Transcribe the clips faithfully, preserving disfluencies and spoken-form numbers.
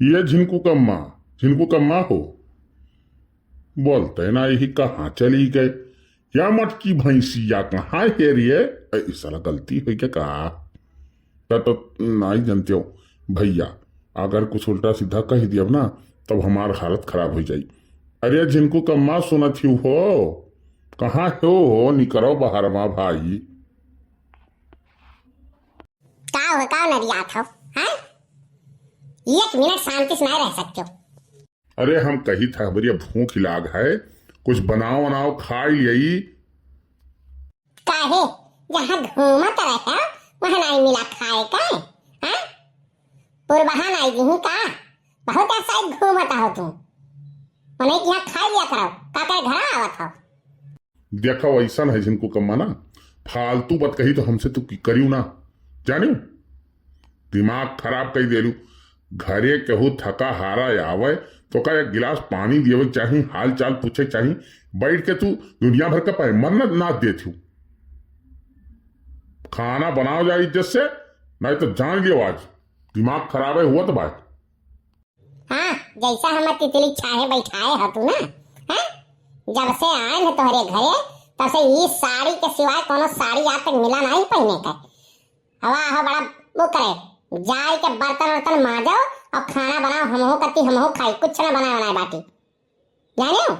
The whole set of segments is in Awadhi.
ये झिनकू कम्मा, झिनकू कम्मा हो, बोलते ना, यही कहाँ चली गए? या मटकी भैंसिया कहाँ है रे? ए, ई साला गलती होइ गै का? त तो नाई जनते हो भैया, अगर कुछ उल्टा सीधा कहि दियब ना, तब हमार हालत खराब होइ जाई। अरे झिनकू कम्मा, सुनत ही हो? कहाँ हो, हो? निकरो बाहर मा भाई। का हो, का नरियात हो, हैं? एक मिनट शांति से नहीं रह सकते हो। अरे हम कही था, हमरी भूख लाग है, कुछ बनाओ, बनाओ, खाई लियाई। काहे, जहाँ घूमत रहे, वहाँ नहीं मिला खाए का, हैं? पुरबहा नहीं दिही का? बहुत ऐसा ही घूमत हो तुम। उन्हें कि यहाँ खाई लिया करो, का करे घरा आवत हो? देखो, ऐसन है झिनकू कम्मा ना, फालतू बात कही तो हमसे तू की करियो ना, जानियो? दिमाग खराब कइ देलू। घरे केहू थका हारा आवे तो का एक गिलास पानी देवे के चाही, हाल चाल पूछे के चाही। बैठ के तू दुनिया भर का पैमर न नाच देत हूँ। खाना बनाओ जा इज्जत से, नहीं तो जान लियो आज दिमाग खराब है हुआ तो बात। हाँ, जैसा हम तितली छाहे बैठाए ह तू ना, हैं? जब से आए हैं तोहरे घरे, तब से ई साड़ी के सिवाय कोनो साड़ी आज तक मिला नहीं पहने के। हवा हो बड़ा वो करे, जाए के बर्तन वर्तन माजो और खाना बनाओ, हमहू कती हमहू खाई, कुछ ना बनाए बनाए बाटी, जानियो?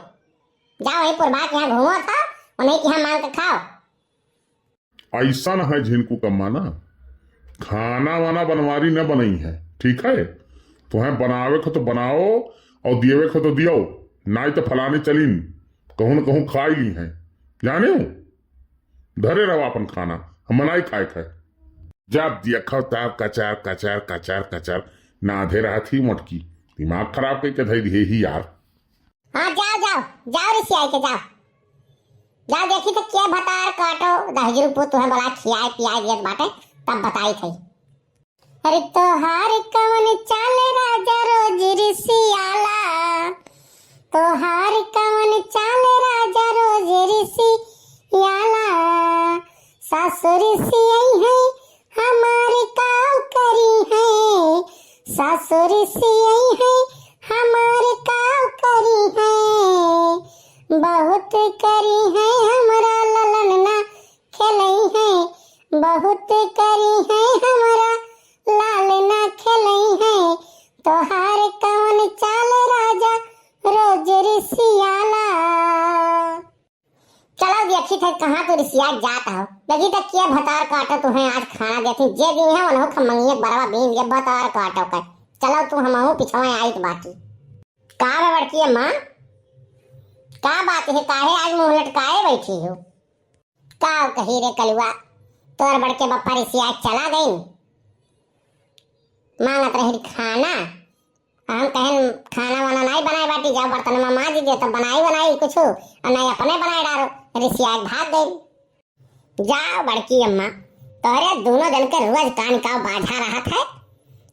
जाओ वहीं पुरबा के यहाँ घूमो था, उन्हीं के यहाँ मांग के खाओ। ऐसा न है झिनकू कम्मा ना, खाना वाना बनवारी न बनई है, ठीक है? तुम्हें बनावे को तो बनाओ और दियवे को तो दियो, नाई तो फलाने चलीन, कहूँ न कहूँ खाई ली हैं, जानियो? घरे रहो अपन खाना, हम मनाई खाए खाए। जब देखो तब कचर कचर कचर कचर नाधे रहत ही मोटकी, दिमाग खराब करके धई दिए ही यार। हाँ, जाओ, जाओ, जाओ रिसियाई के, जाओ। जाओ, देखी तो के भतार काटो, दहिजरू पूत तुम्हें बड़ा खियाए पियाए दियत बाटे, तब बताई थई। अरे तोहार कवन चाल राजा रोज रिसियाला, तोहार कवन चाल राजा रोज रिसियाला, सासुर से आई है हमार काव करी है, सासुर से आई है हमार काव करी है, बहुत करी है हमरा ललन ना खेलई है, बहुत करी है हमरा लाल ना खेलई है, तोहार कवन चाल राजा रोज रिसियाला। चलो देखी थे कहाँ तू रिसिया जात हो। देखी तो के भतार काटो तुम्हें आज खाना देती, जे दी है उन्हों खमंगिया बरवा बीन ये भतार काटो के। चलो तू हमहू पिछवा आइत बाटी। का बे बड़की अम्मा, का बात है, काहे आज मुंह लटकाए बैठी हो? का कही रे कलुआ, तोर बड़के बप्पा रिसिया चला गई, मांगत रही खाना, हम कहन खाना वाना नहीं बनाए बाटी, जाओ बर्तन में माज दे, तब बनाई बनाई कुछ, और नहीं अपने बनाए डारो, रिसिया भाग गई। जाओ बड़की अम्मा, तोहरे दोनों जन के रोज कान का बाझा रहत है,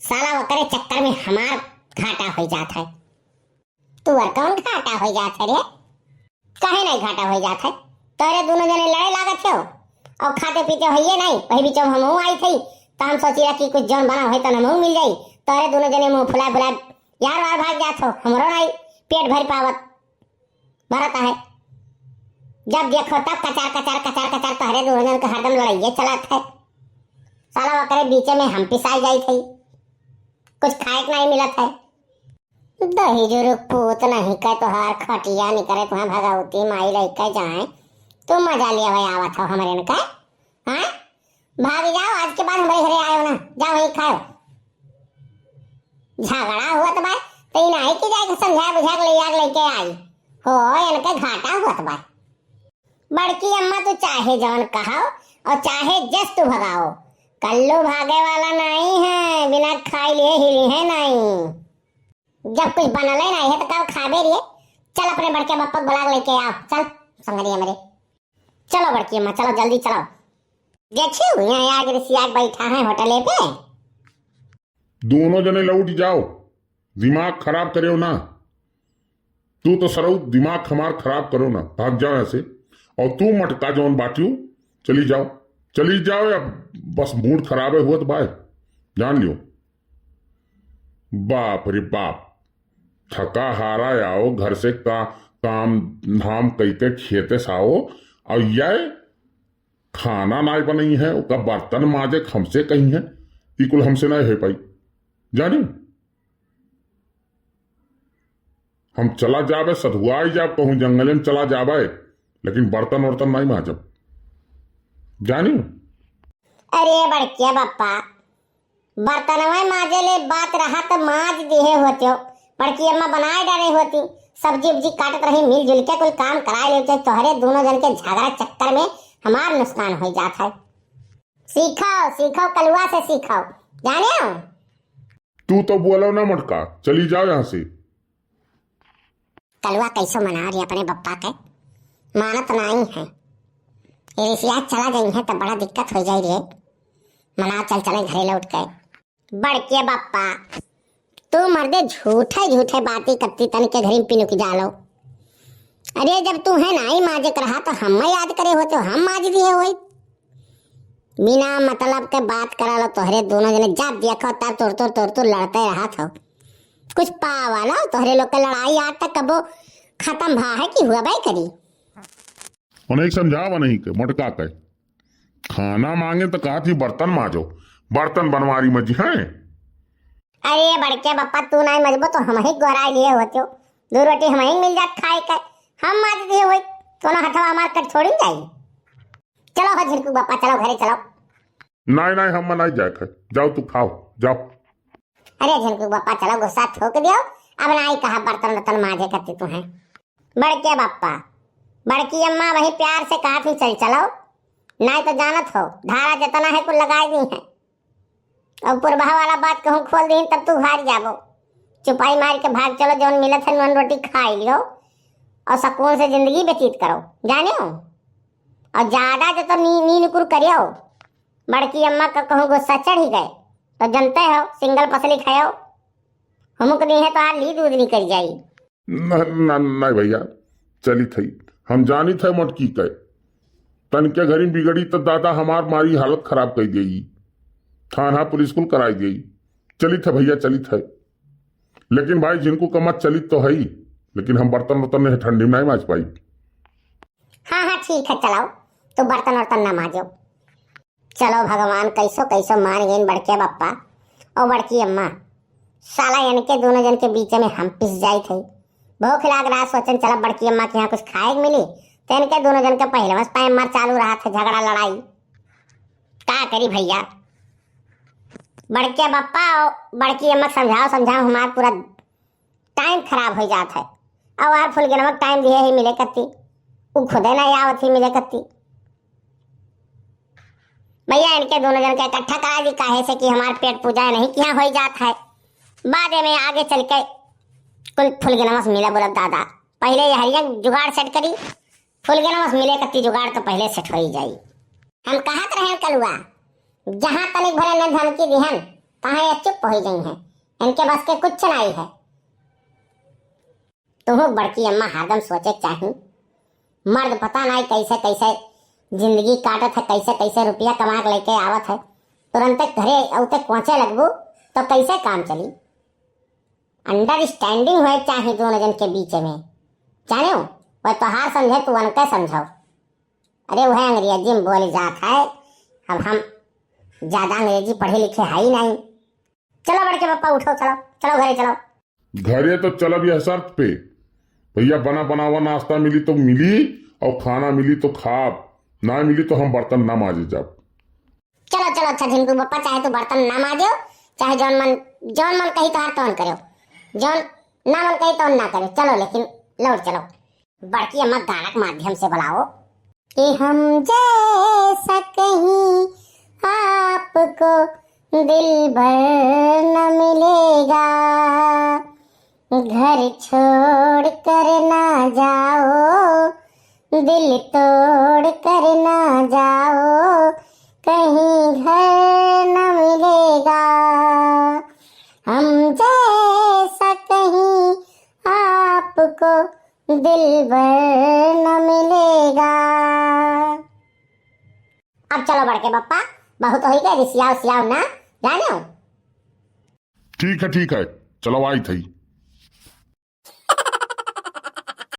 साला ओकरे चक्कर में हमार घाटा हो जात है। तोर कौन घाटा हो जात है रे? काहे नहीं घाटा हो जात है? तोहरे दोनों जने लड़े लागत हो और खाते पीते होइए नहीं, वही बीच में हमहू आई थी, तो हम सोची कि कुछ जौन बना होई तो हमहू मिल जाई। तोहरे दोनों जने मुंह फुला फुला यार वार भाग जात हो, हमरो नहीं पेट भर पावत। भरत है। जब देखो तब कचार, कचार, कचार, कचार, तोहरे दोनों जन के हरदम लड़ाइए चलत है। साला ओकरे बीचे में हम पिसाई जाई थी, कुछ खाए के नहीं मिलत है। दही जुरुक पूत नहीं के तोहार खटिया निकरे, तुहें भगवती माई लइके जाए, तू मजा लिया भाई आवत हो हमरे इनका, हाँ? भाग जाओ, आज के बाद हमरे घरे आयो ना, जाओ वहीं खाओ। झगड़ा हुआ तो भाई, तो इनाही की जाके समझा बुझा के ले आके लेके आई हो, इनके घाटा हुआ तो भाई। बड़की अम्मा तू चाहे जवन कहाओ और चाहे जस तू भगाओ, कल्लू भागे वाला नहीं है, बिना खाई लिए हिली है नहीं। जब कुछ बनले नहीं है तो का खाबे रे? चल अपने बड़के बप्पा के बुला के लेके आओ, चल संगरी हमरे। चलो बड़की अम्मा, चलो जल्दी चलो। देखियो यहाँ आज रिसिया के बैठा है होटले पे। दोनों जने लौट जाओ, दिमाग खराब करियो ना। तू तो सरऊ दिमाग हमार खराब करो ना, भाग जाओ यहाँ से। और तू मटका जौन बाटियो, चली जाओ, चली जाओ, या बस मूड खराब है हुआ तो बाय, जान लियो। बाप रे बाप, थका हारा आओ घर से, का काम धाम कइके खेते से आओ, और ये खाना नाई बनई है, ओका बर्तन माजे हमसे कही है, ई कुल हमसे नाई हो पाई। जानी, हम चला जाबे, सधुआई जाब, कहूँ जंगले में चला जाबे, लेकिन बर्तन वर्तन नाई माजब। जानी? अरे बड़किया बप्पा, बर्तनवे माजे ले बात रहा त माज दिहे होत्यो, बड़की अम्मा बनाए डारे होती, सब्जी उब्जी काटत रही, मिलजुल के कुल काम कराए लेते। तोहरे दोनों जन के झगड़ा चक्कर में हमार नुकसान हो जात है। सीखो, सीखो, कलुआ से सीखो, जाने हो? तू तो बोलो ना मोटका, चली जाओ यहाँ से। कलुआ कैसो मना रही अपने बप्पा के, मानत नाई है। ये रिसिया चला गई है तब बड़ा दिक्कत हो जाई रे। मना चल चले घरे लौट के। बड़के बप्पा, तू मर्दे झूठे झूठे बाती करती तन के घरी में पिनुक जालो। अरे जब तू है नाई माजे के रहा तो हम याद करे होते, हम माज दिए होई। बिना मतलब के बात करा लो, तोहरे दोनों जने जब देखो तब तुर तुर तुर तुर लड़ते रहत हो। कुछ पावा लो, तोहरे लोग के लड़ाई आज तक कबो खत्म भा है कि हुआ भाई करी? उन्हें समझावा नहीं के मोटका के, खाना मांगे तो कहा थी बर्तन माजो, बर्तन बनवारी मजी है। अरे बड़के बप्पा, तू नहीं मजबो तो हम ही गोराई लिए होते हो, दो रोटी हम ही मिल जात खाए के, हम माज दिए होई, कोनो हथवा हमार कट थोड़ी न जाई। चलो हो झिनकू बप्पा, चलो घरे चलो। नहीं नहीं, हम नहीं जाए खाए, जाओ तू खाओ, जाओ। अरे झिनकू बप्पा, चलो गुस्सा थूक दियो, अब नाई कहा बर्तन वर्तन माजे करती तू है। बड़के बप्पा, बड़की अम्मा वही प्यार से कहा थी चल चलो, नाई तो जानत हो धारा जतना है कुल लगाई दी है। अब पुरबहा वाला बात कहूँ खोल दी तब तू हार जाबो। चुपाई मार के भाग चलो, जौन मिलत है नून रोटी खाई लियो और सुकून से जिंदगी व्यतीत करो, जाने हो। और ज्यादा जो तो नी, नी नुकुर करियो, बड़की अम्मा का कहूँ गुस्सा चढ़ी गए तो जनते हो सिंगल पसली खायो, हुमुक दी है तो आ ली दूध निकल जाई। न, न, नहीं भैया, चलित है, हम जानित है मोटकी के। तनके घरी बिगड़ी तो दादा हमार मारी हालत खराब कर देई, थाना पुलिस कुल कराई देई। चलित है भैया, चलित है। लेकिन भाई झिनकू कमा चलित तो है ही, लेकिन हम बर्तन वर्तन नहीं ठंडी में नहीं माज पाई। हाँ हाँ ठीक है, चलाओ, तू बर्तन वर्तन ना माजो। चलो भगवान, कैसो कैसो मान गइन बड़के बप्पा और बड़की अम्मा। साला इनके दोनों जन के बीच में हम पिस जाई थे। भूख लाग रहा, सोचन चला बड़की अम्मा के यहाँ कुछ खाए के मिली, तो इनके दोनों जन के पहले बस पैम मार चालू रहा था झगड़ा लड़ाई। का करी भैया, बड़के बप्पा और बड़की अम्मा समझाओ समझाओ हमार पूरा टाइम खराब हो जात है। अब यार फुलगनवा टाइम दिए ही मिले करती, उ खुदे ना आवत ही मिले करती। भैया इनके दोनों जन के इकट्ठा करा दी, काहे से कि हमार पेट पूजा नहीं किया हो जात है। बाद में आगे चल के कुल फुलगनवा से मिला बोलब दादा, पहले ये हरिया जुगाड़ सेट करी, फुलगनवा से मिले करती जुगाड़ तो पहले सेट हो ही जाई। हम कहत रहे कलुआ, जहाँ तनिक भरे ने धमकी दिहन, तहाँ ये चुप हो गई हैं। इनके बस के कुछ नहीं है। तुहू बड़की अम्मा हरदम सोचे के चाही, मर्द पता नहीं कैसे कैसे जिंदगी काटत है, कैसे कैसे रुपया कमा के लेके आवत है, तुरंते घरे औते कोचे लगबू तो कैसे काम चली? अंडरस्टैंडिंग होए के चाही दोनों जन के बीच में, जाने हो? वह तोहार समझे तू उनके समझाओ। अरे वह अंग्रेजी में बोली जात है, अब हम ज्यादा अंग्रेजी पढ़े लिखे है ही नहीं। चलो बड़के पप्पा उठो, चलो, चलो घरे चलो। घरे तो चलब यह शर्त पे, भैया बना बनावा नाश्ता मिली तो मिली और खाना मिली तो खाब, ना मिली तो हम बर्तन ना माजे जाब। चलो चलो, अच्छा झिनकू पप्पा, चाहे तू बर्तन ना माजो, चाहे जौन मन, जौन मन कही तोहार तौन करो, जौन ना मन कही तौन ना करो, चलो लेकिन लौट चलो। बड़की अम्मा गाना के माध्यम से बुलाओ। कि हम जैसा कहीं आपको दिलबर न मिलेगा, घर छोड़ कर ना जाओ, दिल तोड़ कर ना जाओ, कहीं घर न मिलेगा। हम जैसा कहीं आपको दिलबर न मिलेगा। अब चलो बड़के पप्पा, बहुत हो गए, रिसियाओ सियाओ ना, जाने हो। ठीक है, ठीक है, चलो आई थई।